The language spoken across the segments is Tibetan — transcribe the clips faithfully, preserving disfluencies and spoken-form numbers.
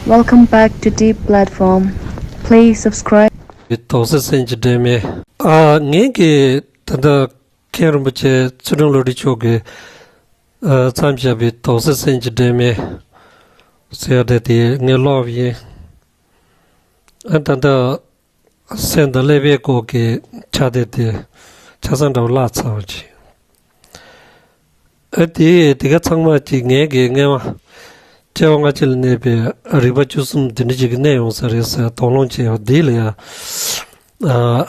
Welcome back to Deep Platform. Please subscribe. དོགས་སེལ་སེམས་ཀྱི་སྒྲོན་མེ། ཨ། ངེད་ཀྱིས་ད་ལྟ་མཁན་རིན་པོ་ཆེ་ཚུལ་ཁྲིམས་བློ་གྲོས་མཆོག་གིས་ཨ་མཚམས་བཞག་པའི་དོགས་སེལ་སེམས་ཀྱི་སྒྲོན་མེ་ཟེར་ཡ་དེ་དེ་ངས་ཀློག་པ་ཡིན། ཨ། ད་ལྟ་སེམས་དང་ཀླད་པའི་སྐོར་གྱི་ཕྱག་དེབ་དེ་ཆ་ཚང་འདྲ་བོ་བརླག་ཚར་བ་ཅིག་ཨ། དེ་དེ་ག་ཚང་མ་ཅིག་ངེད་ཀྱིས་སྔས་མ་སྐྱེ་བ་སྔ་ཕྱི་ལ་གནས་པའི་རིག་པ་བཅུ་གསུམ་དེ་འདྲ་ཅིག་གི་གནས་ཡོང་ས་རེད་ཟེར་དོགས་སློང་བྱས་པ་འདི་ལ་ཡང་ཨ་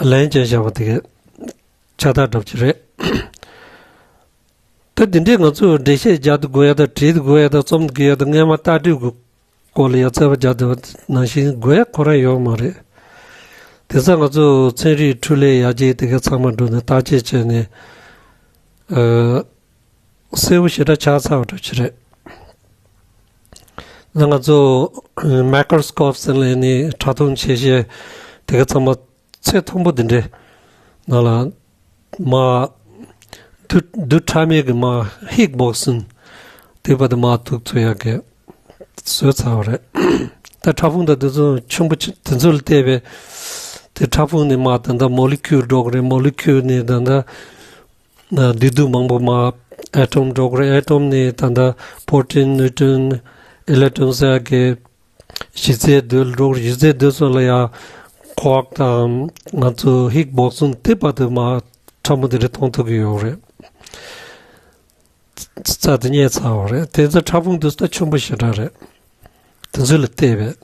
ལན་བྱས་བཞག་པ་དེ་ག་ཕྱག་རྟགས་འདྲ་པོ་ཅིག་རེད། ད་དེ་འདྲས་ང་ཚོས་འགྲེལ་བཤད་རྒྱག་ཏུ་དགོས་ཡ་དང་བྲིས་ཏུ་དགོས་ཡ་དང་རྩོམ་དགོས་ཡ་དང་སྔས་མ་ལྟ་གྲུབ་ཀྱི་སྐོར་ལ་ཡང་རྩོད་པ་རྒྱག་བསྡད་པ་ནང་བཞིན་དགོས་ཡ་ཁོ་རང་ཡོད་མ་རེད། དེང་སང་ང་ཚོ་ཚན་རིག་འཕྲུལ་ལས་ཡར་རྒྱས་དེ་ག་ཚང་མ་འགྲོ་ནས་བརྟག་དཔྱད་བྱས་ནས་ཨ་གསལ་པོ་ཞེ་དྲག་ཆགས་ཚར་བ་འདྲ་ཅིག་རེད། ད་ང་ཚོ་མའི་ཀྲོ་སི་ཀོབ་ཟེར་ལབ་ནས་ཕྲ་མཐོང་ཆེ་ཤེལ་དེ་ག་ཚང་མ་ཚད་མཐོན་པོ་དེ་འདྲའི་ནང་ལ་མར་རྡུལ་རྡུལ་ཕྲ་མའི་གི་མར་ཧིག་སྦོག་སིན་དེ་བར་དུ་མར་ཐུག་ཚུགས་ཡག་གི་བཟོས་ཚར་བ་རེད། ད་ཕྲ་ཕུང་དང་དེ་ཚོ་ཆེན་པོ་ཆེ་དེ་ཚོ་ལ་བལྟས་པས་དེ་ཕྲ་ཕུང་ནི་མར་ད་ལྟ་མོ་ལེ་ཀུལ་འགྲོ་གི་རེད། མོ་ལེ་ཀུལ་ནི་ད་ལྟ་བདེ་སྡུག་མང་པོ་མར་ཨེ་ཊོམ་འགྲོ་གི་རེད། ཨེ་ཊོམ་ནི་ད་ལྟ་པོ་རོ་ཊིན་ནིའུ་ཊོན་ཨི་ལེག་ཊོན་ཟེར་གི་གཞི་རྩའི་རྡུལ་འགྲོ་གི་རེད། གཞི་རྩའི་རྡུལ་ཚོ་ལ་ཡང་ཁོག་དང་ང་ཚོ་ཧིག་སྦོག་སིན་དེ་བར་དུ་མར་ཕྲ་མོ་དེ་འདྲ་མཐོང་ཐུབ་ཀྱི་ཡོད་རེད། རྩ་དེ་རྙེད་ཚར་བ་རེད། དེ་ཚོ་ཕྲ་ཕུང་དེ་ཚོ་ད་ཆེན་པོ་ཞེ་དྲག་རེད། དེ་ཚོ་ལ་བལྟས་པས་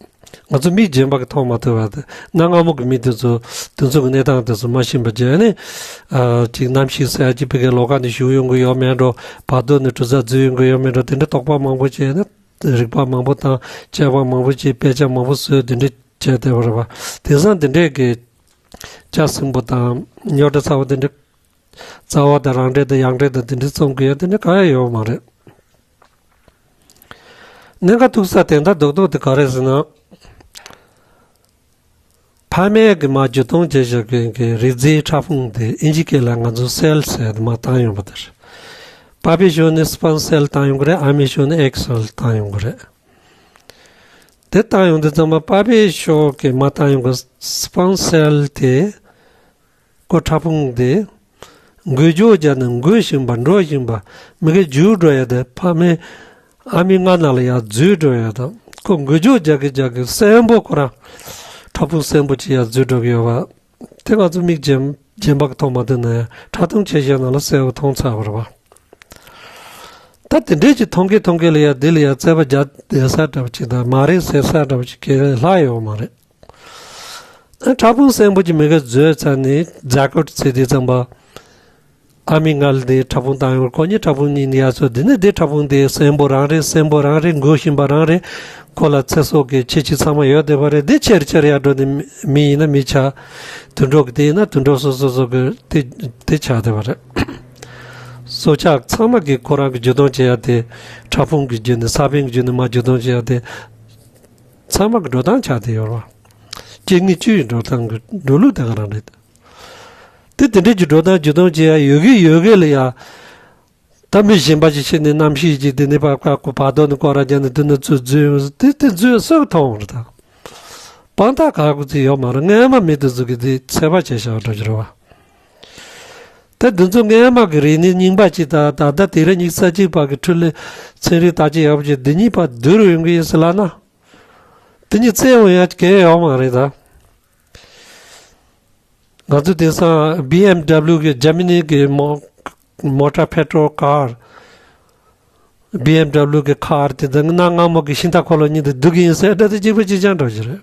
ང་ཚོ་མིག་རྗེན་པ་གིས་མཐོང་མ་ཐུབ་པ་དེ་གནའ་སྔ་མོ་གི་མི་དེ་ཚོ་དེ་ཚོ་གི་གནས་སྟངས་དེ་ཚོ་མ་ཤེས་པ་བྱས་ནས་ཨ་ཅིག་གནམ་གཤིས་ཟེར་ཡ་ཅིག་ཕ་གིའི་ལོགས་ཀ་ནས་ཞུགས་ཡོང་གི་ཡོད་མེད་འགྲོ། བར་དོ་ནས་གྲུ་གཟར་འཛུལ་ཡོང་གི་ཡོད་མེད་འགྲོ། དེ་འདྲ་དོགས་པ་མང་པོ་བྱས་ནས་རིག་པ་མང་པོ་དང་དཔྱད་པ་མང་པོ་བྱས། དཔེ་ཆ་མང་པོ་བཟོས། དེ་འདྲ་བྱས་བསྡད་པ་རེད་པ། དེང་སང་དེ་འདྲས་ཀྱི་ལྕགས་སྲིན་པོ་དང་རྙོག་དྲ་ཚ་བོ་དེ་འདྲ་རྩ་བ་དང་རང་འགྲེལ་དང་ཡང་འགྲེལ་དང་དེ་འདྲ་རྩོམ་དགོས་ཡ་དེ་འདྲ་གང་ཡང་ཡོད་མ་རེད། གནད་འགག་ཐུག་ས་དོན་དག་རྡོག་རྡོག་དེ་ག་རེ་ཟེར་ན། ཕ་མེས་ཀྱིས་མར་འཇུ་བཏང་བྱས་བཞག་མཁན་གྱི་རིགས་རྫས་ཕྲ་ཕུང་དེ་ཨིན་ཇི་སྐད་ལ་ང་ཚོ་སེལ་ཟེར་དེ་མར་བཏང་ཡོང་པ་དེ་རེད། པ་ཕའི་ཕྱོགས་ནས་སི་པམ་སེལ་བཏང་ཡོང་གི་རེད། ཨ་མའི་ཕྱོགས་ནས་ཨེག་སེལ་བཏང་ཡོང་གི་རེད། དེ་བཏང་ཡོང་དུས་ཙམ་པ་པ་ཕའི་ཕྱོགས་ཀྱིས་མར་བཏང་ཡོང་གི་སི་པམ་སེལ་དེ། ཁོ་ཕྲ་ཕུང་དེ་འགུལ་སྐྱོད་བརྒྱབ་ནས་འགུལ་བཞིན་པ་འགྲོ་བཞིན་པ་མི་གི་འཇུ་འགྲོ་ཡ་དེ་ཕ་མའི་ཨ་མའི་མངལ་ནང་ལ་ཡར་འཛུལ་འགྲོ་ཡ་དང་། ཁོ་འགུལ་སྐྱོད་རྒྱག་གི་རྒྱག་གི་གསོན་པོ་ཁོ་རང་ཕྲ་ཕུང་གསོན་པོ་ཅིག་ཡར་འཛུལ་འགྲོ་གི་ཡོད་པ་དེ་ང་ཚོ་མིག་རྗེན་རྗེན་པ་གིས་མཐོང་མ་ཐུབ་ན་ཡང་ཕྲ་མཐོང་ཆེ་ཤེལ་ནང་ལ་གསལ་པོ་མཐོང་ཚར་བ་རེད་པ། ད་དེ་འདྲས་ཅིག་མཐོང་གི་མཐོང་གི་ལ་ཡ་འདི་ལ་ཡ་རྩོད་པ་རྒྱག་བསྡད་ས་འདྲ་པོ་ཅིག་དང་མ་རེད་ཟེར་ས་འདྲ་པོ་ཅིག་གི་ལྷག་ཡོད་མ་རེད། ཨ། ཕྲ་ཕུང་གསོན་པོ་ཅིག་མི་གིས་འཛུལ་ཚར་ནས་ཛའི་གོཊ་ཟེར་དུས་ཙམ་པ། ཨ་མའི་མངལ་འདི་ཕྲ་ཕུང་བཏང་ཡོང་། ཁོ་གཉིས་ཕྲ་ཕུང་གཉིས་ནི་ཡར་སོང་། འདི་ནི་འདི་ཕྲ་ཕུང་འདི་གསོན་པོ་རང་རེད། གསོན་པོ་རང་རེད། འགུལ་བཞིན་པ་རང་རེད། ཁོ་ལ་ཚེ་སྲོག་གི་ཁྱད་ཆོས་ཚང་མ་ཡོད་བསྡད་པ་རེད། འདི་ཆེར་ཆེར་ཡར་འགྲོ་ནས་མི་ཡིན་ན་མི་ཆགས། དུད་འགྲོ་གི་དེ་ཡིན་ན་དུད་འགྲོ་སོ་སོ་སོ་གི་དེ་དེ་ཆགས་བསྡད་པ་རེད། སྲོག་ཆགས་ཚང་མ་གིས་ཁོ་རང་གི་འཇུ་བཏང་བྱེད་ཡ་དེ་ཕྲ་ཕུང་གི་བརྒྱུད་ནས་ས་བོན་གྱི་བརྒྱུད་ནས་མར་འཇུ་བཏང་བྱེད་ཡ་དེ། ཚང་མ་གི་འགྲོ་སྟངས་ཆགས་བསྡད་ཡོད་རེད་པ། སྐྱེ་དངོས་བཅུ་ཡི་འགྲོ་སྟངས་ཀྱི་འགྲོ་ལུགས་དེ་ག་རང་རེད། དེ་དེ་འདྲས་ཀྱི་འགྲོ་སྟངས་འཇུ་བཏང་བྱེད་ཡ་ཡོད་གི་ཡོད་གི་ལ་ཡ། ད་མི་གཞན་པ་ཞིག་ཕྱིན་ནས་གནམ་གཤིས་ཀྱི་དེ་ནས་བར་བར་དོ་ནས་སྐོར་ར་བརྒྱབ་ནས་དེ་ནས་ཚུར་འཛུལ་ཡོང་། དེ་དེ་འཛུལ་སུས་མཐོང་རེད་ད། དཔང་རྟགས་ག་གི་ཅིག་ཡོད་མ་རེད། སྔས་མ་མི་དེ་ཚོ་གིས་དེ་ཚོད་དཔག་བྱས་བཞག་པ་འདྲ་ཅིག་རེད་པ། ད་འདི་ཚོ་སྔས་མ་གི་རིག་གནས་རྙིང་པ་ཅིག་དང་ད་ལྟ་དུས་རབས་ཉི་ཤུ་རྩ་གཅིག་པ་གི་འཕྲུལ་ལས་ཚན་རིག་བརྟག་དཔྱད་ཡག་པོ་བྱས་འདི་གཉིས་བར་བསྡུར་ཡོང་གི་ཡིན་ཟེར་ལབ་ན། དེ་གཉིས་བཙལ་འོང་ཡ་གང་ཡང་ཡོད་མ་རེད་ད། ང་ཚོ་དེང་སང་བི་ཨེམ་ཌབ་ལིའུ་གི་ཇར་མ་ནི་གི་མོ་མོ་ཊ་པེ་ཊྲོལ་ཀར། བི་ཨེམ་ཌབ་ལིའུ་གི་ཁར་དེ་ཚོ་གནའ་སྔ་མོ་གི་ཤིང་རྟ་འཁོར་ལོ་གཉིས་དེ་སྡུག་གི་ཡིན་ཟེར་འདྲ་དེ་གཅིག་པ་གཅིག་རྐྱང་འདྲ་ཞིག་རེད།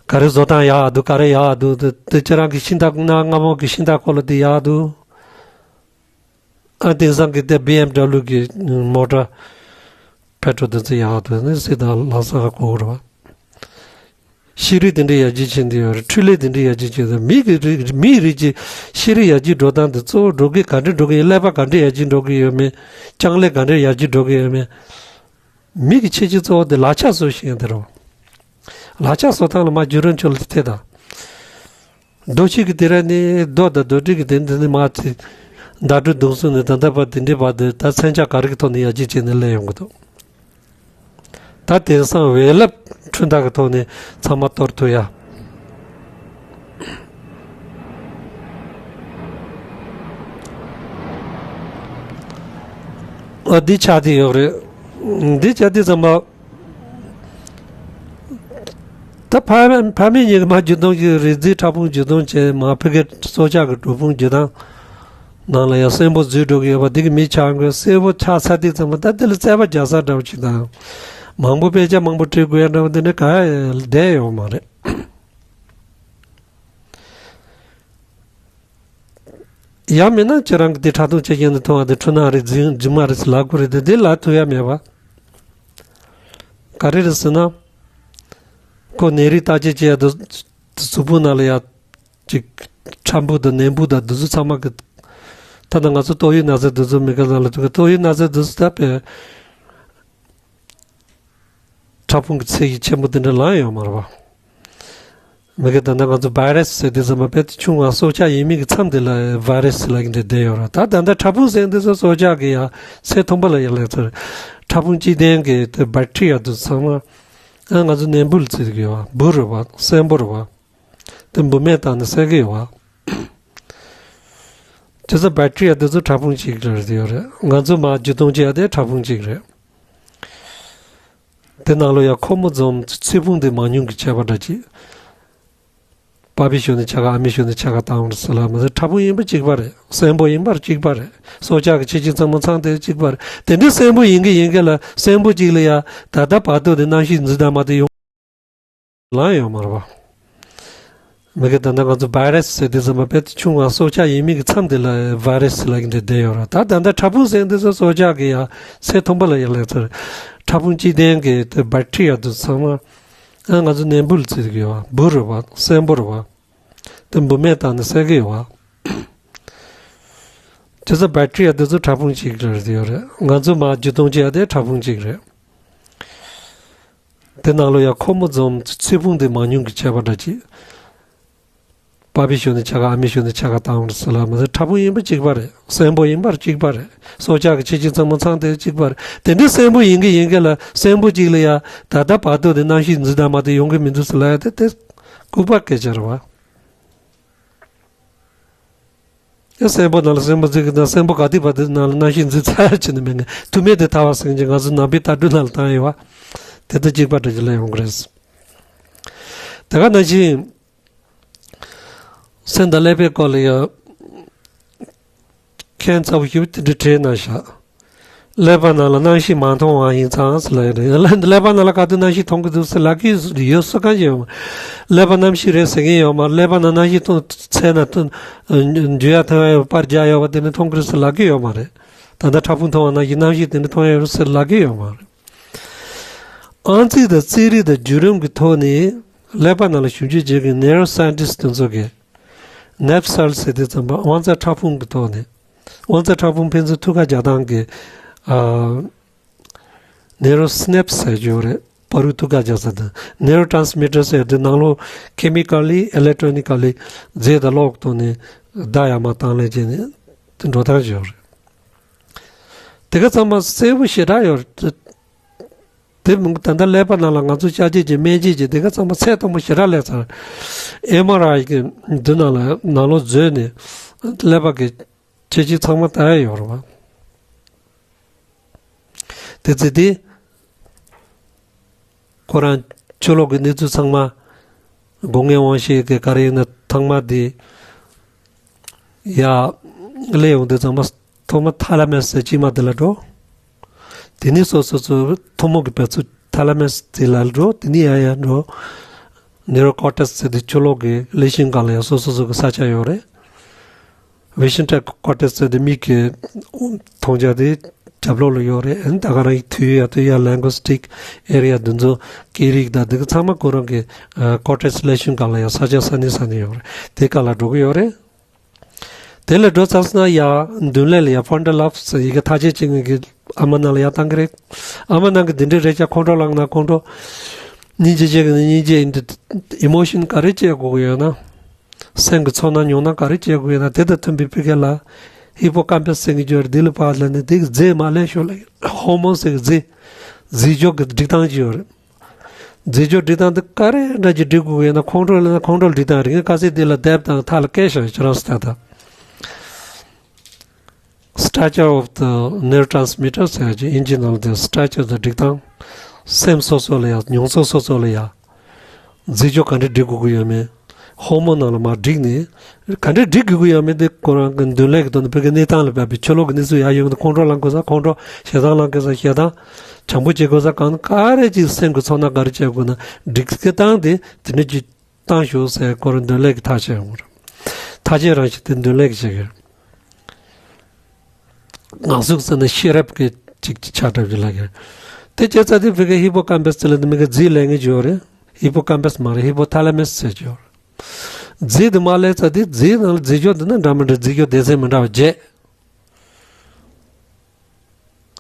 ག་རེ་བཟོ་སྟངས་ཡག་འདུག་ག་རེ་ཡག་འདུག་དེ་དེ་ཁྱེད་རང་གི་ཤིང་རྟ་གནའ་སྔ་མོ་གི་ཤིང་རྟ་འཁོར་ལོ་དེ་ཡག་འདུག་ཨ། དེང་སང་གི་དེ་བི་ཨེམ་ཌབ་ལིའུ་གི་མོ་ཊ་པེ་ཊྲོལ་དེ་ཚོ་ཡག་འདུག་ནི་ཟེར་དང་ལམ་སང་གོ་གི་རེད་པ། ཤེས་རིག་དེ་འདྲའི་ཡར་རྒྱས་ཕྱིན་བསྡད་ཡོད་རེད། འཕྲུལ་ལས་དེ་འདྲའི་ཡར་རྒྱས་ཕྱིན་བསྡད། མི་གི་རིགས་མིའི་རིགས་ཀྱི་ཤེས་རིག་ཡར་རྒྱས་འགྲོ་སྟངས་དེ་གཙོ་བོ་འགྲོ་གི་ག་འདྲ་འགྲོ་གི་ཡོད། ཀླད་པ་ག་འདྲ་ཡར་རྒྱས་འགྲོ་གི་ཡོད་མེད། ལྕང་ལས་ག་འདྲ་ཡར་རྒྱས་འགྲོ་གི་ཡོད་མེད། མི་གི་ཁྱད་ཆོས་གཙོ་བོ་དེ་ལག་ཆ་བཟོ་ཤེས་ཡ་དེ་རེད། ལག་ཆ་བཟོ་སྟངས་ལ་མར་རྒྱུན་རིང་ཆུ་ལ་ཐེ་དང་། རྡོ་ཆས་ཀྱི་དེ་ར་ནི་རྡོ་དང་རྡོ་གྲི་གི་དེ་འདི་ནི་མར་ཚེ་ཟླ་གྲོགས་གདུང་སྲུང་ནས་ད་ལྟ་བར་དེ་འདྲའི་བར་དུ་ད་མཚོན་ཆ་ག་རེ་གི་ཐོག་ནས་ཡར་རྒྱས་བྱས་ནས་སླེབས་ཡོང་གི་འདུག་ད་དེང་སང་འོད་རླབས་འཕྲུལ་ཐག་གི་ཐོག་ནས་ཚང་མ་གཏོར་ཐུབ་ཡ། ཨ་འདི་ཆགས་བསྡད་ཡོད་རེད། འདི་ཆགས་བསྡད་ཙམ་པ། ད་ཕ་ཕ་མེས་གཉིས་ཀྱི་མ་བརྒྱུད་གཏོང་གི་རིག་འཛིན་ཕྲ་ཕུང་བརྒྱུད་གཏོང་བྱས་མ་ཕ་གི་སྲོག་ཆགས་ཀྱི་གྲུབ་ཕུང་བརྒྱུད་སྟངས་ནང་ལ་ཡང་གསོན་པོ་འཛུལ་འགྲོ་གི་ཡོད་པ་འདི་གི་མི་ཆགས་དགོས། གསོན་པོ་ཆགས་ཚར་དུས་ཙམ་པ་ད་འདི་ལ་རྩད་པ་རྒྱག་ས་འདྲ་བོ་ཅིག་དང་། མང་པོ་དཔེ་ཆ་མང་པོ་བྲིས་དགོས་ཡ་འདྲ་བོ་འདི་ནི་ག་ཡ་བསྡད་ཡོད་མ་རེད། ཡང་མིན་ན་ཁྱེད་རང་གི་དེ་ཕྲ་མཐོང་ཆེ་ཡིན་ན་མཐོང་བ་དེ་འཁྲུལ་སྣང་རེད། རྫུན་རྫུན་མ་རེད་ཟེར་ལབ་དགོས་རེད་དེ་འདི་ལབ་ཐུབ་ཡ་མེད་པ། ག་རེ་རེད་ཟེར་ན། ཁོ་ནད་རིགས་བརྟག་དཔྱད་བྱས་དུས་གཟུགས་པོ་ནང་ལ་ཡ་ཅིག་ཁྲ་འབུ་དང་ནད་འབུ་དང་འདི་ཚོ་ཚང་མ་གི། ད་ལྟ་ང་ཚོ་ཏོག་དབྱིབས་ན་ཚ་འདི་ཚོ་མི་ག་ཚང་ལ་ཐུག་གི། ཏོག་དབྱིབས་ན་ཚ་འདི་ཚོ་ད་དཔེ་ཕྲ་ཕུང་གི་ཚད་ཀྱི་ཆེན་པོ་དེ་འདྲ་ལངས་ཡོད་མ་རེད་པ། མི་གི་ད་ལྟ་ང་ཚོ་བྷའི་རེ་སི་ཟེར་དུས་ཙམ་པ་དཔེ་ཆུང་བ་སྲོག་ཆགས་ཡིན་མིན་གྱི་མཚམས་དེ་ལ་བྷའི་རེ་སི་ལབ་ཀྱི་འདྲ་བསྡད་ཡོད་རེད། ད་ད་ལྟ་ཕྲ་ཕུང་ཟེར་དུས་ཙམ་སྲོག་ཆགས་ཀྱི་ཡ་ཚད་མཐོན་པོ་ལ་ཡ་ལབ་ཚར། ཕྲ་ཕུང་གཅིག་ལྡན་གྱི་དེ་བྷེག་ཊི་རི་ཡ་དེ་ཚང་མ་ཨ་ང་ཚོ་ནད་འབུ་ལ་བརྩི་གི་ཡོད་པ། འབུ་རེད་པ། གསོན་པོ་རེད་པ། དེ་འབུ་སྨན་བཏང་ནས་བསད་གི་ཡོད་པ། དེ་ཚོ་བྷེག་ཊི་རི་ཡ་དེ་ཚོ་ཕྲ་ཕུང་གཅིག་རེད་ཡོད་རེད། ང་ཚོ་མར་བརྒྱུད་གཏོང་བྱེད་ཡ་དེ་ཕྲ་ཕུང་གཅིག་རེད། དེ་ནང་ལོགས་ཡ་ཁོ་མོ་འཛོམས་ཚེ་ཕུང་དེ་མང་ཉུང་གི་ཁྱད་པར་འདྲ་ཅིག། པ་ཕའི་ཤུལ་ནས་ཆ་ག་ཨ་མའི་ཤུལ་ནས་ཆ་ག་བཏང་བ་རེད་ཟེར་ལབ་མ་ཟད་ཕྲ་ཕུང་ཡིན་པ་གཅིག་པ་རེད། གསོན་པོ་ཡིན་པ་གཅིག་པ་རེད། སྲོག་ཆགས་ཀྱི་ཁྱད་ཆོས་ཚང་མ་ཚང་དེ་གཅིག་པ་རེད། དེ་འདྲའི་གསོན་པོ་ཡིན་གི་ཡིན་གི་ལ་གསོན་པོ་གཅིག་ལ་ཡ་ད་ལྟ་བར་དུ་དེ་རྣམ་ཤེས་འཛིན་སྟངས་མ་དེ་ཡོང་ལངས་ཡོད་མ་རེད་པ། མི་གི་ད་ལྟ་ང་ཚོ་བྷའི་རེ་སི་ཟེར་དུས་ཙམ་པ་དཔེ་ཆུང་བ་སྲོག་ཆགས་ཡིན་མིན་གྱི་མཚམས་དེ་ལ་བྷའི་རེ་སི་ལབ་ཀྱི་འདྲ་བསྡད་ཡོད་རེད། ད་ད་ལྟ་ཕྲ་ཕུང་ཟེར་དུས་ཙམ་སྲོག་ཆགས་ཀྱི་ཡ་ཚད་མཐོན་པོ་ལ་ཡ་ལབ་ཚར། ཕྲ་ཕུང་གཅིག་ལྡན་གྱི་དེ་བྷེག་ཊི་རི་ཡ་དེ་ཚང་མ་ཨ་ང་ཚོ་ནད་འབུ་ལ་བརྩི་གི་ཡོད་པ། འབུ་རེད་པ། གསོན་པོ་རེད་པ། དེ་འབུ་སྨན་བཏང་ནས་བསད་གི་ཡོད་པ། དེ་ཚོ་བྷེག་ཊི་རི་ཡ་དེ་ཚོ་ཕྲ་ཕུང་གཅིག་རེད་ཡོད་རེད། ང་ཚོ་མར་བརྒྱུད་གཏོང་བྱེད་ཡ་དེ་ཕྲ་ཕུང་གཅིག་རེད། དེ་ནང་ལོགས་ཡ་ཁོ་མོ་འཛོམས་ཚེ་ཕུང་དེ་མང་ཉུང་གི་ཁྱད་པར་འདྲ་ཅིག། པ་ཕའི་ཤུལ་ནས་ཆ་ག་ཨ་མའི་ཤུལ་ནས་ཆ་ག་བཏང་བ་རེད་ཟེར་ལབ་མ་ཟད་ཕྲ་ཕུང་ཡིན་པ་གཅིག་པ་རེད། གསོན་པོ་ཡིན་པ་གཅིག་པ་རེད། སྲོག་ཆགས་ཀྱི་ཁྱད་ཆོས་ཚང་མ་ཚང་དེ་གཅིག་པ་རེད། དེ་འདྲའི་གསོན་པོ་ཡིན་གི་ཡིན་གི་ལ་གསོན་པོ་གཅིག་ལ་ཡ་ད་ལྟ་བར་དུ་དེ་རྣམ་ཤེས་འཛིན་སྟངས་མ་དེ་ཡོང་གི་མི་འདུག་ཟེར་ལབ་ཡ་དེ་དེ་ལྐུགས་པ་སྐད་ཆ་རེད་པ། ཡ་གསོན་པོ་ནང་ལ་གསོན་པོ་འཛིན་གི་དང་གསོན་པོ་ག་དུས་བར་དུ་ནང་ལ་རྣམ་ཤེས་འཛིན་ཚར་ཡ་ཅིག་ནི་མེད་ངེས། ཐུ་མེད་དེ་ཐར་བ་ཟེར་གྱི་ང་ཚོ་ནང་པའི་ལྟ་གྲུབ་ནང་ལ་བཏང་ཡོད་པ། དེ་ལྟར་གཅིག་པ་འདྲ་ཅིག་ལ་ཡོང་གི་རེད། དེ་ག་ནང་བཞིན། སེམས་དང་ཀླད་པའི་སྐོར་ལ་ཡང་ཁྱད་མཚར་པོ་ཞིག་དེ་འདྲ་བྲིས་གནང་ཤག། ཀླད་པ་ནང་ལ་རྣམ་ཤེས་མ་མཐོང་བ་ཡིན་ཙང་ཟེར་ལབ་ཡོད་རེད། ཀླད་པ་ནང་ལ་ག་དུས་རྣམ་ཤེས་མཐོང་གི་འདུག་ཟེར་ལབ་ཀྱི་ཡོད་སུ་གང་ཞིག་ཡོད་མ་རེད། ཀླད་པ་རྣམ་ཤེས་རེད་ཟེར་མཁན་ཡོད་མ་རེད། ཀླད་པ་ནང་རྣམ་ཤེས་མཐོང་ཚད་ན་མཐོང་འཇུ་ཡ་ཐོན་ཡ་ཡོད་པར་རྒྱག་ཡོད་པ་དེ་ནི་མཐོང་གི་རེད་ཟེར་ལབ་ཀྱི་ཡོད་མ་རེད། ད་ལྟ་ཕྲ་ཕུང་མཐོང་བ་ནང་བཞིན་རྣམ་ཤེས་དེ་འདྲ་མཐོང་ཡ་ཡོད་རེད་ཟེར་ལབ་ཀྱི་ཡོད་མ་རེད། ཨང་རྩིས་དང་རྩིས་རིག་དང་བརྒྱུད་རིམ་གྱི་ཐོག་ནས་ཀླད་པ་ནང་ལ་ཞིབ་འཇུག་བྱེད་མཁན་ནེ་རོ་སའེན་ཊིསི་དེ་ཚོ་གིས་ནེབ་སེལ་ཟེར་དུས་ཙམ་པ་དབང་རྩ་ཕྲ་ཕུང་གི་ཐོག་ནས། དབང་རྩ་ཕྲ་ཕུང་ཕན་ཚུན་ཐུག་ཁ་རྒྱག་སྟངས་ཀྱི་ཨ་ནེ་རོ་སི་ནེབ་སི་ཟེར་གྱི་ཡོད་རེད། བར་དུ་ཐུག་ཁ་རྒྱག་ས་དང་ནེ་རོ་ཊ་རན་སི་མི་ཊར་ཟེར་དུས་ནང་ལོགས་ཁེ་མི་ཀལ་ལི་ཨི་ལེག་ཊོ་ནི་ཀལ་ལི་རྫས་དང་གློག་གི་ཐོག་ནས་བརྡ་ཡར་མར་བཏང་ལེན་བྱས་ནས་དེ་འགྲོ་སྟངས་ཤིག་ཡོད་རེད། དེ་ག་ཚང་མ་གསལ་པོ་ཞེ་དྲག་ཡོད་རེད། དེ་མིན་ད་ལྟ་ཀླད་པ་ནང་ལ་ང་ཚོ་ཅ་ཆས་ཀྱི་སྨན་དཔྱད་ཀྱི་དེ་ག་ཚང་མ་ཚད་མཐོན་པོ་ཞེ་དྲག་སླེབས་ཚར། ཨེམ་ཨར་ཨའི་གི་འདི་ནང་ལ་ནང་ལོགས་འཛུལ་ནས་ཀླད་པ་གི་ཁྱད་ཆོས་ཚང་མ་ལྟ་ཡ་ཡོད་རེད་པ། དེ་ཚེ་དེ་ཁོ་རང་ཆུ་ལོག་གི་གནས་ཚུལ་ཚང་མ་སྒོ་ལྔའི་དབང་ཤེད་ཀྱི་ག་རེ་ཡིན་ན་ཚང་མ་དེ་ཡར་སླེབས་ཡོང་དུས་ཚང་མ་ཐོག་མ་ཐ་ལ་མེ་སི་ཟེར་དཀྱིལ་མ་དེ་ལ་འགྲོ། དེ་ནས་སོ་སོ་སོ་ཐུན་མོང་གི་བེད་སྤྱོད་ཐ་ལ་མེ་སི་དེ་ལ་འགྲོ། དེ་ནས་ཡར་ཡར་འགྲོ། ནེ་རོ་ཀོར་ཊེག་སི་ཟེར་དེ་ཆུ་ལོག་གི་ཀླད་ཤིང་སྒང་ལ་ཡང་སོ་སོ་སོ་གི་ས་ཆ་ཡོད་རེད། བི་ཤན་ཊེལ་ཀོར་ཊེག་སི་ཟེར་དེ་མིག་གི་མཐོང་རྒྱ་དེ་རྒྱབ་ལོགས་ལ་ཡོད་རེད། ཨ་ནི་ད་ག་རང་གི་ཐོས་ཡ་ཐོས་ཡ་ལིང་གུ་སི་ཊིག་ཨེ་རི་ཡ་དེ་ཚོ་སྐད་རིགས་དང་དེ་ག་ཚང་མ་ཁོ་རང་གི་ཀོར་ཊེག་སི་ཀླད་ཤིང་སྒང་ལ་ཡང་ས་ཆ་ས་གནས་ས་གནས་ཡོད་རེད། དེ་སྒང་ལ་འགྲོ་གི་ཡོད་རེད། དེ་ལ་འགྲོ་ཚར་སོང་ན་ཡ་མདུན་ལས་ལ་ཡ་ཕོན་ཌ་ལབ་སི་ཟེར་ཡི་གེ་ཐག་ཆོད་བྱེད་མཁན་གྱི་ཨ་མ་ནང་ལ་ཡ་བཏང་གི་རེད། ཨ་མ་ནང་གི་འདི་འདྲའི་རེད་ཅག་ཁོང་ཁྲོ་ལངས་ན་ཁོང་ཁྲོ། སྙིང་རྗེ་བྱེད་ཀྱི་ན་སྙིང་རྗེ་ཡིན་དུས་ཨི་མོ་ཤན་ག་རེ་བྱེད་དགོས་ཀྱི་ཡོད་ན། སེམས་ཀྱི་ཚོར་སྣང་མྱོང་སྣང་ག་རེ་བྱེད་དགོས་ཡོད་ན་དེ་དང་མཐུན་པའི་ཕི་གེ་ལ་ཧི་པོ་ཀམ་པ་སི་ཟེར་གྱི་ཡོད་རེད། འདི་ལ་ཕར་ལ་ནི་འདི་གི་རྫས་མར་ལེན་ཤོག་ལ་ཧོར་མོན་ཟེར་གྱི་རྫས། རྫས་སྦྱོར་གྱི་སྒྲིག་སྟངས་ཅིག་ཡོད་རེད། རྫས་སྦྱོར་སྒྲིག་སྟངས་འདི་ག་རེ་འདྲ་ཅིག་སྒྲིག་དགོས་ཀྱི་ཡོད་ན། ཁོང་ཁྲོ་ལ་ན་ཁོང་ཁྲོ་སྒྲིག་སྟངས་རེད། ངས་ཁ་སང་འདི་ལ་དེབ་དང་ཐག་ལ་བཀལ་བཞག་ཡོད། ཁྱེད་རང་ཚོ་ལྟ་དང་། Structure of the neurotransmitter ཟེར་ཡག་ཅིག་ཨིན་ཇི་ནང་ལ་དེ་structure དང་སྒྲིག་སྟངས། སེམས་སོ་སོ་ལ་ཡ། མྱོང་ཚོར་སོ་སོ་ལ་ཡ། རྫས་སྦྱོར་ག་འདྲ་སྒྲིག་དགོས་ཀྱི་ཡོད་མེད། ཧོར་མོན་ནང་ལ་མར་བསྒྲིགས་ནས། ག་འདྲ་སྒྲིག་དགོས་ཀྱི་ཡོད་མེད་དེ་ཁོ་རང་གི་འདོན་ལས་ཀྱི་ཐོག་ནས་བོད་ཀྱི་གནས་སྟངས་ལ་བབས་པའི་ཕྱི་ལོགས་ཀྱི་གནས་ཚུལ་ཡར་ཡོང་གི་འདུག་ཁོང་ཁྲོ་ལངས་དགོས་ས་ཁོང་ཁྲོ། ཞེ་སྡང་ལངས་དགོས་ས་ཞེ་སྡང་། བྱམས་པོ་བྱེད་དགོས་ས་གང་ག་རེ་ཅིག་སེམས་ཀྱི་ཚོར་སྣང་ག་རེ་བྱེད་དགོས་ན་སྒྲིག་གི་སྟངས་དེ་དེ་འདྲ་ཅིག་བཏང་ཤོག་ཟེར་ཁོ་རང་འདོན་ལས་ཀྱི་ཐག་བཅད་ཡོང་གི་རེད། ཐག་བཅད་རང་བཞིན་དེ་འདོན་ལས་ཀྱི་བྱེད་ཀྱི་རེད། ནང་གཟུགས་ཟེར་ན་ཤེས་རབ་ཀྱི་ཅིག་ཆགས་གྲབས་ཀྱི་ལ་གི། དེ་བྱས་ཙང་དེ་བོད་ཀྱི་ཧི་པོ་ཀམ་པས་ཟེར་ལ་དེ་མི་གི་རྫས་ལས་ངེས་ཀྱི་ཡོད་རེད། ཧི་པོ་ཀམ་པས་མ་རེད། ཧི་པོ་ཐ་ལ་མེས་ཟེར་ཀྱི་ཡོད་རེད། རྫས་དེ་མར་སླེབས་ཙང་དེ་རྫས་ནང་ལ་རྫས་སྦྱོར་འདི་ན་འདྲ་མི་འདྲ་རྫས་སྦྱོར་སྡེ་ཚན་མི་འདྲ་བ་བརྒྱད།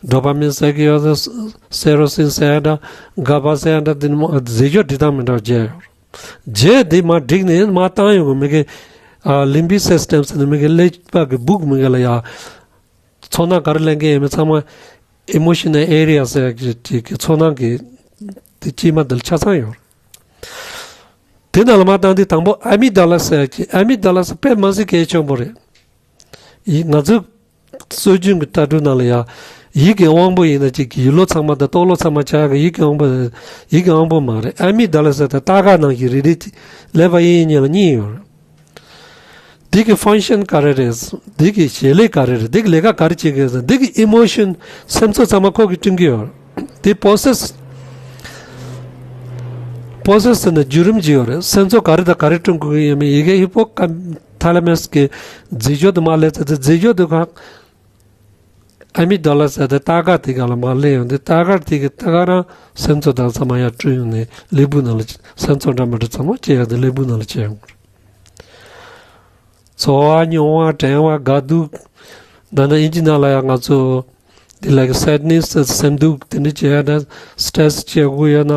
ཌོ་པ་མིན་ཟེར་གྱི་ཡོད་རེད། སེ་རོ་སིན་ཟེར་ཡག་འདྲ། ག་བ་ཟེར་ཡག་འདྲ། འདི་ནི་མ་རྫས་སྦྱོར་སྒྲིག་སྟངས་མི་འདྲ་བ་བརྒྱད་ཡོད་རེད། རྗེས་འདི་མར་བསྒྲིགས་ནས་མར་བཏང་ཡོང་གི་མི་གི། ཨ། ལིམ་བིག་སི་སི་ཊེམ་ཟེར་ནས་མི་གི་ཀླད་པ་གི་སྦུག་མི་གི་ལ་ཡ། ཚོར་སྣང་ག་རེ་ལེན་གི་ཡོད་མེད་ཚང་མ་ཨི་མོ་ཤི་ནལ་ཨེ་རི་ཡ་ཟེར་གི་ཅིག་གི་ཚོར་སྣང་གི་དེ་དཀྱིལ་མ་འདི་ལ་ཆ་ཚང་ཡོད་རེད། དེ་ནང་ལ་མར་བཏང་དུས་དང་པོ་ཨ་མིག་ཌ་ལ་ཟེར་གི། ཨ་མིག་ཌ་ལ་ཟེར་དཔེ་མི་སྲིད་གལ་ཆེན་པོ་རེད། ཡིན། ང་ཚོའི་སྲོལ་རྒྱུན་གྱི་ལྟ་གྲུབ་ནང་ལ་ཡང་ཡིད་ཀྱི་དབང་པོ་ཡིན་ན་གཅིག་གི་ཡིད་བློ་ཚང་མ་དང་རྟོག་བློ་ཚང་མ་ཆགས་ཀྱི་ཡིད་ཀྱི་དབང་པོ། ཡིད་ཀྱི་དབང་པོ་མ་རེད། ཨ་མིག་ཌ་ལ་ཟེར་དེ་རྟ་སྒ་ནང་བཞིན་རེ་རེ་ཀླད་པ་གཡས་གཡོན་གཉིས་ལ་གཉིས་ཡོད་རེད། འདི་གི་ཕང་ཤན་ག་རེ་རེད། འདི་གི་བྱེད་ལས་ག་རེ་རེད། འདི་གི་ལས་ཀ་ག་རེ་བྱེད་ཀྱི་ཡོད་ཟེར། འདི་གི་ཨི་མོ་ཤན་སེམས་ཚོར་ཚང་མ་ཁོ་གིས་བསྐྲུན་གྱི་ཡོད་རེད། འདི་པོ་སེ་སི། པོ་སེ་སི་ཟེར་ན་བརྒྱུད་རིམ་ཅིག་ཡོད་རེད། སེམས་ཚོར་ག་རེ་དང་ག་རེ་བསྐྲུན་དགོས་ཀྱི་ཡོད་མེད། ཡི་གེ་ཧི་པོ་ཀམ་ཐ་ལ་མེས་ཀྱི་རྫས་སྦྱོར་དུ་མར་སླེབས་ཚེ། དེ་རྫས་སྦྱོར་དུ་ཁག་ཨ་མིག་ཌ་ལ་ཟེར་དེ་རྟ་སྒ་དེ་ག་ལ་མར་སླེབས་ཡོང་དུས། རྟ་སྒ་དེ་གི་རྟ་སྒ་རང་སེམས་ཚོར་དང་ཚང་མ་ཡར་བསྐྲུན་ཡོང་ནས་ཀླད་པའི་ནང་ལ་སེམས་ཚོར་འདྲ་མི་འདྲ་ཚང་མ་སྐྱེ་ཡག་དེ་ཀླད་པའི་ནང་ལ་སྐྱེ་ཡོང་གི་རེད། ཚོར་བ། མྱོང་བ། དྲན་པ། དགའ་སྡུག་འདི་ནི་ཨིན་ཇི་ནང་ལ་ཡང་ང་ཚོ་འདི་ལ་གི་སེད་ནེ་སི་སེམས་སྡུག་དེ་འདྲ་བྱེད་ཡ་ན། སི་ཊེ་རེ་སི་བྱེད་དགོས་ཡོད་ན།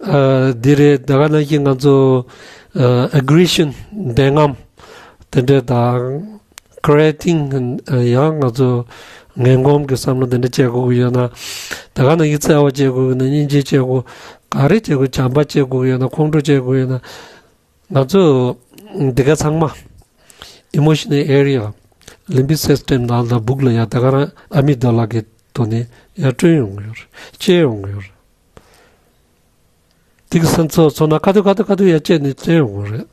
ཨ། འདི་རེད། ད་ག་ནང་བཞིན་ང་ཚོ་ཨ་ཨེ་གྷི་རེ་ཤན་བདེན་དམ་དེ་འདྲ་དང་། ཀི་རེ་ཊིང་། ཡང་ང་ཚོ་ངན་གོམས་ཀྱི་བསམ་བློ་དེ་འདྲ་བྱེད་དགོས་ཡོད་ན། ད་ག་ནང་བཞིན་བརྩེ་བ་བྱེད་དགོས་ཡོད་ན། སྙིང་རྗེ་བྱེད་དགོས། ག་རེ་བྱེད་དགོས། བྱམས་པ་བྱེད་དགོས་ཡོད་ན། ཁོང་ཁྲོ་བྱེད་དགོས་ཡོད་ན། ང་ཚོ་འདི་ག་ཚང་མ་ཨི་མོ་ཤི་ནལ་ཨེ་རི་ཡ། ལིམ་བིག་སི་སི་ཊེམ་ནང་ལ་སྦུག་ལ་ཡ་ད་ག་རང་ཨ་མིག་ཌ་ལ་གི་ཐོག་ནས་ཡར་བསྐྲུན་ཡོང་གི་ཡོད་རེད། སྐྱེ་ཡོང་གི་ཡོད་རེད། དེ་གི་སེམས་ཚོར་ཚོར་སྣང་ག་དུས་ག་དུས་ག་དུས་ཡར་སྐྱེས་ནས་སྐྱེ་ཡོང་གི་རེད།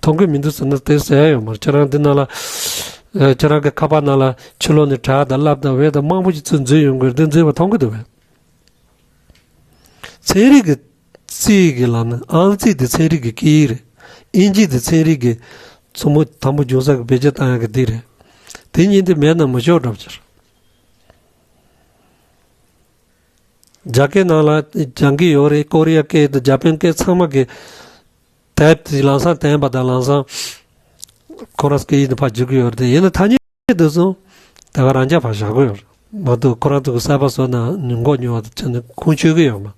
མཐོང་གི་མི་འདུག་ཟེར་ན་དེ་ཟེར་ཡ་ཡོད་མ་རེད། ཁྱེད་རང་འདི་ནང་ལ། ཨ། ཁྱེད་རང་གི་ཁ་པར་ནང་ལ་ཕྱི་ལོགས་ནས་བྲག་དང་རླབས་དང་འོད་དང་མང་པོ་ཞིག་ཚུར་འཛུལ་ཡོང་གི་རེད། འདི་འཛུལ་བ་མཐོང་གི་འདུག་བས། ཚན་རིག་གི་རྩིས་ཀྱི་ལམ་ནས། ཨང་རྩིས་དེ་ཚན་རིག་གི་སྐད་ཡིག་རེད། ཨིན་ཇི་དེ་ཚན་རིག་གི་མཚོ་མོ་དང་པོ་བྱུང་ས་གི་བེད་སྤྱོད་བཏང་ཡག་གི་འདི་རེད། དེ་གཉིས་དེ་མེད་ན་མི་ཆོག་འདྲ་པོ་ཅིག་རེད། རྒྱ་སྐད་ནང་ལ་སྦྱང་གི་ཡོད་རེད། ཀོ་རི་ཡ་སྐད་དང་ཇ་པན་སྐད་ཚང་མ་གི་དེབ་དེ་ལམ་སང་བསྟན་པ་དང་ལམ་སང་ཁོ་རང་སྐད་ཡིག་དེ་ཕར་བསྒྱུར་གྱི་ཡོད་རེད། དེ་ཡིན་ན་ཐ་སྙད་དེ་ཚོ་ད་ག་རང་འཇགས་ཕར་བཞག་གི་ཡོད་རེད་མ་གཏོགས། ཁོ་རང་ཚོ་གི་གསར་པ་བཟོ་ན་མགོ་ཉོ་བ་དེ་ཆ་ནས་ཁུངས་འཁྱོལ་གི་ཡོད་མ།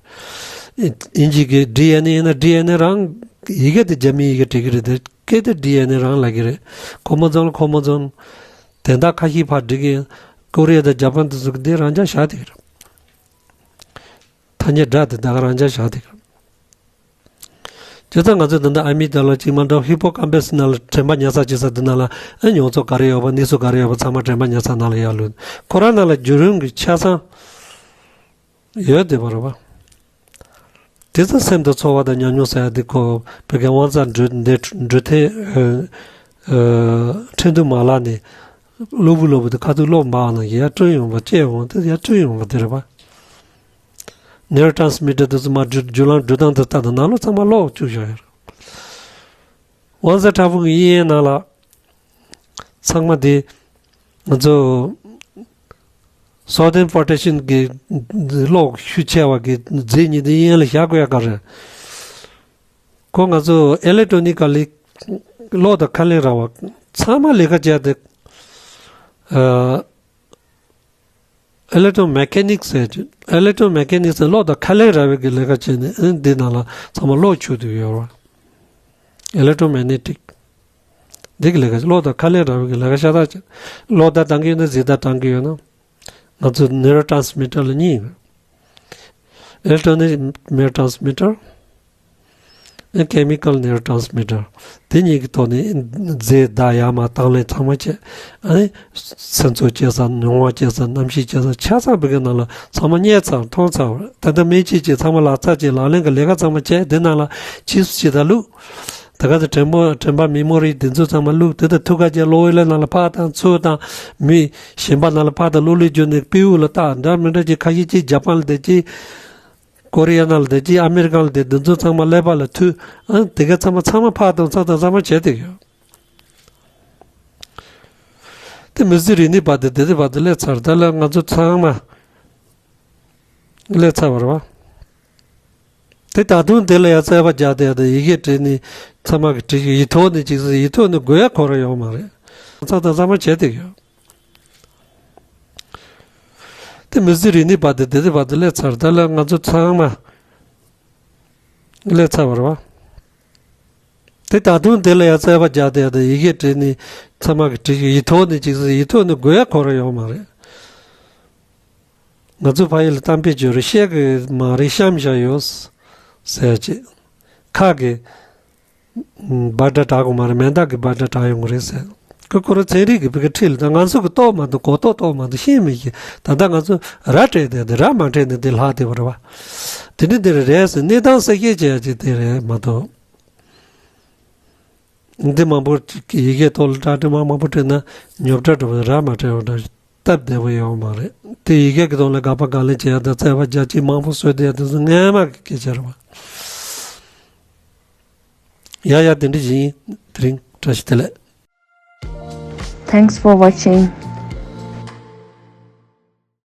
ཨིན་ཇི་གི་ཌི་ཨེན་ཨེ་ཡིན་ན་ཌི་ཨེན་ཨེ་རང་། ཡི་གེ་དེ་རྒྱ་མིའི་ཡི་གེ་བྲིས་ཀྱི་རེད། དེ་སྐད་དེ་ཌི་ཨེན་ཨེ་རང་ལབ་ཀྱི་རེད། ཁོ་མོ་ཛོན་ལ་ཁོ་མོ་ཛོན། དོན་དག་ཁ་ཤས་ཕར་སྒྲིག་གི། ཀོ་རི་ཡ་དང་ཇ་པན་དེ་ཚོ་གི་དེ་རང་འཇགས་བཞག་བསྡད་ཀྱི་རེད། ཐ་སྙད་སྒྲ་དེ་ད་ག་རང་འཇགས་བཞག་དེ། བྱས་ཙང་ང་ཚོས་ད་ལྟ་ཨ་མིག་ཌ་ལ་གཅིག་མ་འདྲ་ཧི་པོ་ཀམ་པས་ནང་ལ་དྲན་པ་ཉར་ས་བྱེད་ས་དེ་ནང་ལ། ཨ། མྱོང་ཚོར་ག་རེ་ཡོད་པ། གནས་ཚུལ་ག་རེ་ཡོད་པ་ཚང་མ་དྲན་པ་ཉར་ས་ནང་ལ་ཡར་ལུས། ཁོ་རང་ནང་ལ་བརྒྱུད་རིམ་གྱི་ཆ་ཚང་ཡོད་བསྡད་པ་རེད་པ། དེ་ཚོ་སེམས་དང་ཚོར་བ་དང་ཉམས་མྱོང་ཟེར་ཡ་དེ་ཁོ་བོད་སྐད་དབང་རྩ་འགྲོ་འདི་འགྲོ་ཐད། ཨ། ཨ། ཁྲིན་ཏུའུ་མ་ལག་ནས་གློ་བུར་གློ་བུར་དུ་ཁ་ཐུག་གློག་འབར་བ་ནང་བཞིན་ཡར་བསྐྲུན་ཡོང་བ། སྐྱེ་ཡོང་བ་དེ་ཡར་བསྐྲུན་ཡོང་བ་དེ་རེད་པ། ནེ་རོ་ཊྲན་སི་མི་ཊར་དེ་ཚོ་མར་བརྒྱུད་བརྒྱུད་ལམ་འགྲོ་སྟངས་དེ་ལྟ་དང་ནང་ལོགས་ཚང་མ་གློག་བཅུག་བཞག་ཡོད་རེད། དབང་རྩ་ཕྲ་ཕུང་གི་དབྱེ་ཡས་ནང་ལ་ཚང་མ་དེ་ང་ཚོ་སོ་ཌི་ཡམ་པོ་ཊེ་ཤི་ཡམ་གི་གློག་ཤུགས་ཆེ་བ་གི་རྫས་གཉིས་དེ་དབྱེ་ཡས་ལ་བཞག་དགོས་ཡ་ག་རེ། ཁོ་ང་ཚོ་ཨི་ལེག་ཊོ་ནི་ཀ་ལི་གློག་དང་ཁ་ལན་ར་བ་ཚང་མ་ལས་ཀ་བྱས་ཏེ། ཨ། ཨི་ལེག་ཊོ་མེ་ཀ་ནིག་ཟེར་གྱི། ཨི་ལེག་ཊོ་མེ་ཀ་ནིག་ཟེར་གློག་དང་ཁ་ལན་ར་བའི་གི་ལས་ཀ་བྱས་ནས། ཨ། འདི་ནང་ལ་ཚང་མ་གློག་ཆུ་དུ་ཡོད་རེད། ཨི་ལེག་ཊོ་མེ་ནེ་ཊིག་འདི་གི་ལས་ཀ། གློག་དང་ཁ་ལན་ར་བའི་གི་ལས་ཀ་ཤ་སྟག་བྱས། གློག་བརྡ་བཏང་གི་ཡོད་ན་གཟེར་བརྡ་བཏང་གི་ཡོད་ན། ང་ཚོ་ནེ་རོ་ཊ་རན་སི་མི་ཊར་ལ་གཉིས་ཡོད། ཨི་ལེག་ཊོ་ནིག་ནེ་རོ་ཊ་རན་སི་མི་ཊར། ཨེ་ཀེ་མི་ཀལ་ནེ་རོ་ཊ་རན་སི་མི་ཊར། དེ་གཉིས་ཀྱི་ཐོག་ནས་རྫས་བདག་ཡར་མར་བཏང་ལེན་ཚང་མ་བྱས། ཨ་ནི་སེམས་ཚོར་སྐྱེ་ས། མྱོང་བ་སྐྱེ་ས། རྣམ་ཤེས་སྐྱེ་ས། ཆ་ཚང་བོད་སྐད་ནང་ལ་ཚང་མ་རྙེད་ཚར། མཐོང་ཚར་བ་རེད། ད་ལྟ་སྨན་དཔྱད་བྱས། ཚང་མ་ལག་རྩལ་བྱས། ལག་ལེན་གྱི་ལས་ཀ་ཚང་མ་བྱས། དེ་ནང་ལ་ཕྱིས་སུ་ཇི་ལྟར་བླུགས། ད་ག་ཚོད་དྲན་པ་དྲན་པ་མེ་མོ་རི་དེ་ཚོ་ཚང་མ་བླུགས། དེ་ད་ཐུགས་ཁ་ཅན་གློག་འོད་ལ་ནང་ལ་ཕར་བཏང་ཚུར་བཏང་། མི་གཞན་པ་ནང་ལ་ཕར་བཏང་གློག་ཀླད་བསྒྱུར་ནས་སྤྲེའུ་ལ་བཏགས། འདྲ་མི་འདྲ་ཅིག་ཁ་ཤས་ཅིག་ཇ་པན་ལ་བསྡད། ཅིག་ཀོ་རི་ཡ་ནང་ལ་བསྡད། ཅིག་ཨ་མེ་རི་ཀ་ལ་བསྡད། དེ་ཚོ་ཚང་མ་ཀླད་པ་ལ་མཐུད། ཨ་དེ་ག་ཚང་མ་ཚང་མ་ཕར་བཏང་ཚུར་བཏང་ཚང་མ་བྱས་བསྡད་ཡོད། དེ་མི་ཚེ་རིག་གནས་པ་དེ་དེ་དེ་བར་དུ་སླེབས་ཚར། ད་ལ་ང་ཚོ་ཚང་མ་སླེབས་ཚར་བ་རེད་བ། དེ་ད་དུང་དེ་ལ་ཡང་རྩོད་པ་རྒྱག་བསྡད་ཡ་དང་། ཡི་གེ་བྲིས་ནས་ཚང་མ་གིས་བྲིས། ཡིག་ཐོག་ནས་ཅིག་ཡིག་ཐོག་ནས་དགོས་ཡ་ཁོ་རང་ཡོད་མ་རེད། ཚང་དང་ཚང་མ་བྱས་བསྡད་ཡོད། དེ་མི་ཚེ་རིག་གནས་པ་དེ་དེ་དེ་བར་དུ་སླེབས་ཚར། ད་ལ་ང་ཚོ་ཚང་མ་སླེབས་ཚར་བ་རེད་བ། དེ་ད་དུང་དེ་ལ་ཡང་རྩོད་པ་རྒྱག་བསྡད་ཡ་དང་། ཡི་གེ་བྲིས་ནས་ཚང་མ་གིས་བྲིས། ཡིག་ཐོག་ནས་ཅིག་ཡིག་ཐོག་ནས་དགོས་ཡ་ཁོ་རང་ཡོད་མ་རེད། ང་ཚོ་ཕ་ཡུལ་ལ་གཏམ་དཔེ་བརྗོད་རེད། བཤད་གི་མ་རེད། བཤམས་བཞག་ཡོད་ཟེར་ཅིག་ཁ་གི་སྦ་སྒྲ་གྲག་གི་མ་རེད། མེ་མདའ་གི་སྦ་སྒྲ་གྲག་ཡོང་གི་རེད་ཟེར། ཁོ་ཁོ་རང་ཚན་རིག་གི་བི་གི་ཁྲིད་ལ། ད་ང་ཚོ་གི་རྟོགས་མ་ཐུབ། གོ་རྟོགས་རྟོགས་མ་ཐུབ། ཤེས་མི་ཤེས། ད་ལྟ་ང་ཚོ་ར་སྤྲད་བསྡད་དེ། ར་མ་སྤྲད་ནས་དེ་ལྷག་བསྡད་པ་རེད་བ། དེ་འདྲ་འདི་རེད་ཟེར། གནས་སྟངས་གསལ་བཤད་བྱེད་ཡ་ཅིག་དེ་རེད་མ་གཏོགས། འདི་མང་པོ་ཡི་གེ་ཐོག་ལ་འདྲ་འདྲ་མང་མང་པོ་བྲིས་ན་ཉོབ་སྒྲ་འགྲོ་བ་རེད། ར་མ་སྤྲད་པ་འདྲ་སྟབས་བདེ་པོ་ཡོད་མ་རེད། དེ་ཡི་གེ་གི་ཐོག་ལ་དགག་པ་དགག་ལན་བྱེད་ཡ་དང་རྩོད་པ་རྒྱག་ཅིག་མང་པོ་བཟོས་བསྡད་ཡ་དེ་ཚོ་སྔན་མ་གི་སྐད་ཆ་རེད་བ། ཡ་ཡ། དེ་འདྲ་ཞིག་ཡིན། དེ་རིང་བཀྲ་ཤིས་བདེ་ལེགས། Thanks for watching.